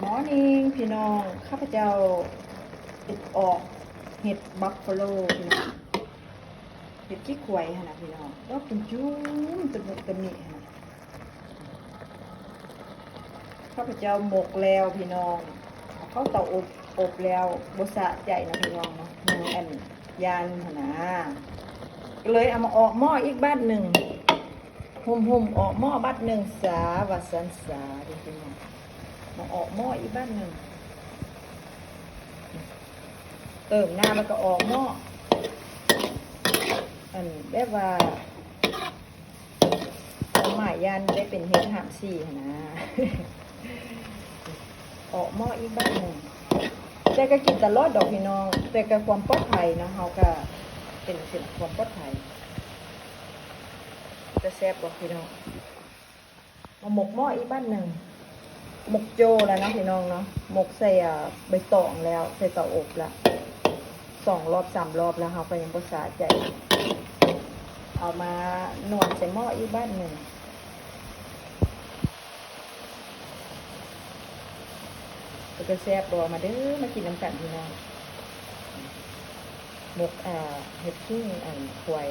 Morning ພີ່ນ້ອງ, ຂ້າພະເຈົ້າເຮັດອອກເຫັດບັບຟາໂລພີ່ນ້ອງ, ເຫັດຂີ້ຄວາຍຫັ້ນນະພີ່ນ້ອງ, ດອກຈຸ້ມໆ ຕະມຸຕະມິຫັ້ນນະ. ຂ້າພະເຈົ້າໝົກແລ້ວພີ່ນ້ອງ, ເອົາເຂົ້າເຕົາອົບ ອົບແລ້ວບໍ່ສະໃຈນະພີ່ນ້ອງເນາະ, ຍັງອັນຢ້ານຫັ້ນນະ, ກໍເລີຍເອົາມາອອກໝໍ້ອີກບາດໜຶ່ງ, ຫຸ້ມໆ ອອກໝໍ້ບາດໜຶ່ງຊາ ວ່າຊັ້ນຊາເດ້ພີ່ນ້ອງ. ມາອອກໝໍ້ອີກບາດໜຶ່ງ, ເຕີມນ້ຳແລ້ວກໍອອກໝໍ້, ອັນແບບວ່າ ຄວາມໝາຍຢ້ານໄດ້ເປັນເຫັດຫ້າມສີຫັ້ນນະ. ອອກໝໍ້ອີກບາດໜຶ່ງ, ແຕ່ກໍກິນຕະຫຼອດດອກພີ່ນ້ອງ, ແຕ່ກໍຄວາມປອດໄພເນາະ, ເຮົາກໍເປັນຈັ່ງຊີ້ ຄວາມປອດໄພ. ຈະແຊບບໍ່ພີ່ນ້ອງ? ມາໝົກໝໍ້ອີກບາດໜຶ່ງ, ໝົກໂຈ້ແລ້ວເນາະພີ່ນ້ອງເນາະ, ໝົກໃສ່ ອາ ໃບຕອງແລ້ວ ໃສ່ເຕົາອົບລະ ສອງລອບສາມລອບແລ້ວ ເຮົາກໍຍັງບໍ່ສະໃຈ. ເອົາມານວນໃສ່ໝໍ້ອີກບາດໜຶ່ງ. ເປັນຕາແຊບບໍ່? ມາເດີ ມາກິນນຳກັນພີ່ນ້ອງ. ໝົກ ອາ ເຫັດຂີ້ ອັນ ຄວາຍ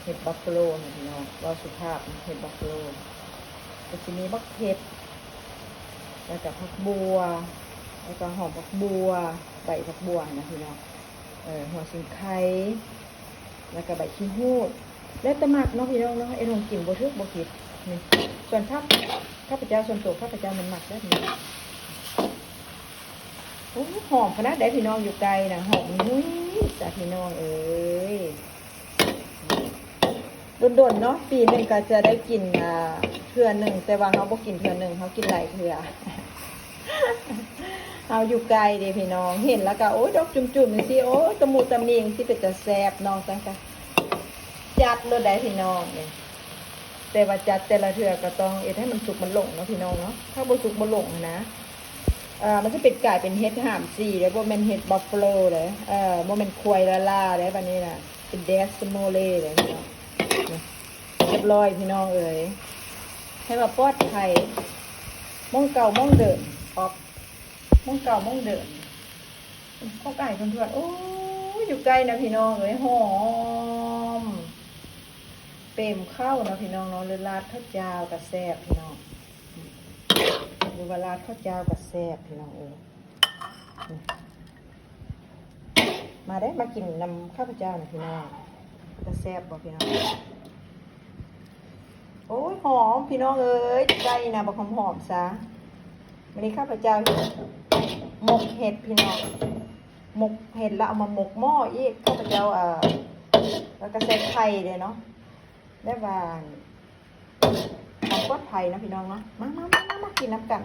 ເຫັດບັບຟາໂລນະພີ່ນ້ອງ, ເວົ້າສຸພາບ ເຫັດບັບຟາໂລ. ກໍຊິມີບັກເຜັດ ແລ້ວກໍຜັກບົ່ວ ແລ້ວກໍຫອມຜັກບົ່ວ ໃບຜັກບົ່ວນະພີ່ນ້ອງ, ເອີ ຫົວສີໄຄ ແລ້ວກໍໃບຂີ້ຫູດ ແລ້ວແຕ່ມັກເນາະພີ່ນ້ອງເນາະ. ເອັດຂອງກິນບໍ່ຖືກບໍ່ຜິດນີ້, ສ່ວນຂ້າ ຂ້າພະເຈົ້າ ສ່ວນໂຕຂ້າພະເຈົ້າມັນມັກແບບນີ້. ໂອ້ ຫອມຂະໜາດໃດພີ່ນ້ອງ, ຢູ່ໃກ້ນະ ຫອມຫຸ້ຍຈ້າພີ່ນ້ອງເອີຍ. ດົນໆເນາະ ປີໜຶ່ງກໍຈະໄດ້ກິນ ອາ ເທື່ອໜຶ່ງ, ແຕ່ວ່າເຮົາບໍ່ກິນເທື່ອໜຶ່ງ ເຮົາກິນຫຼາຍເທື່ອ. ເຮົາຢູ່ໃກ້ເດ້ພີ່ນ້ອງ, ເຫັນແລ້ວກໍ ໂອ້ຍ ດອກຈຸ້ມໆຈັ່ງຊີ້ ໂອ້ຍ ຕະມຸຕະມິງຊິເປັນຕາແຊບເນາະ. ຈັ່ງກະຈັດໂລດໄດ໋ພີ່ນ້ອງເອີຍ, ແຕ່ວ່າຈັດແຕ່ລະເທື່ອກໍຕ້ອງເຮັດໃຫ້ມັນສຸກມັນຫຼົງເນາະພີ່ນ້ອງເນາະ, ຖ້າບໍ່ສຸກບໍ່ຫຼົງຫັ້ນນະ ເອີ ມັນຊິເປັນ ກາຍເປັນເຫັດຫ້າມສີເດ້, ບໍ່ແມ່ນເຫັດບັບຟາໂລເດ້, ເອີ ບໍ່ແມ່ນຄວາຍລາລາເດ້, ບາດນີ້ນະເປັນແດສໂມເລເດ້ພີ່ນ້ອງ. ນີ້ ຮຽບຮ້ອຍພີ່ນ້ອງເອີຍ, ໃຫ້ວ່າປອດໄພ ໝ່ອງເກົ່າໝ່ອງເດີມ, ອອບ ໝ່ອງເກົ່າໝ່ອງເດີມ. ຂອບໃຈເພິ່ນທວນ. ໂອ້ຍ ຢູ່ໃກ້ນະພີ່ນ້ອງເອີຍ, ຫອມເປັມເຂົ້າເນາະພີ່ນ້ອງເນາະ, ຫຼືລາດເຂົ້າຈ້າວກໍແຊບພີ່ນ້ອງ, ຫຼືວ່າລາດເຂົ້າຈ້າວກໍແຊບພີ່ນ້ອງເອີຍ. ມາເດີ ມາກິນນຳຂ້າພະເຈົ້ານະພີ່ນ້ອງ. ຈະແຊບບໍ່ພີ່ນ້ອງ? ໂອ້ຍ ຫອມພີ່ນ້ອງເອີຍ, ໄກ່ນະບັກຫອມໆຊະ. ມື້ນີ້ຂ້າພະເຈົ້າໝົກເຫັດພີ່ນ້ອງ, ໝົກເຫັດແລ້ວເອົາມາໝົກໝໍ້ອີກ. ຂ້າພະເຈົ້າ ເອີ ແລ້ວກໍໃສ່ໄຂ່ເດ້ເນາະ, ແບບວ່າ ຄວາມປອດໄພເນາະພີ່ນ້ອງເນາະ. ມາໆໆໆ ມາກິນນຳກັນ.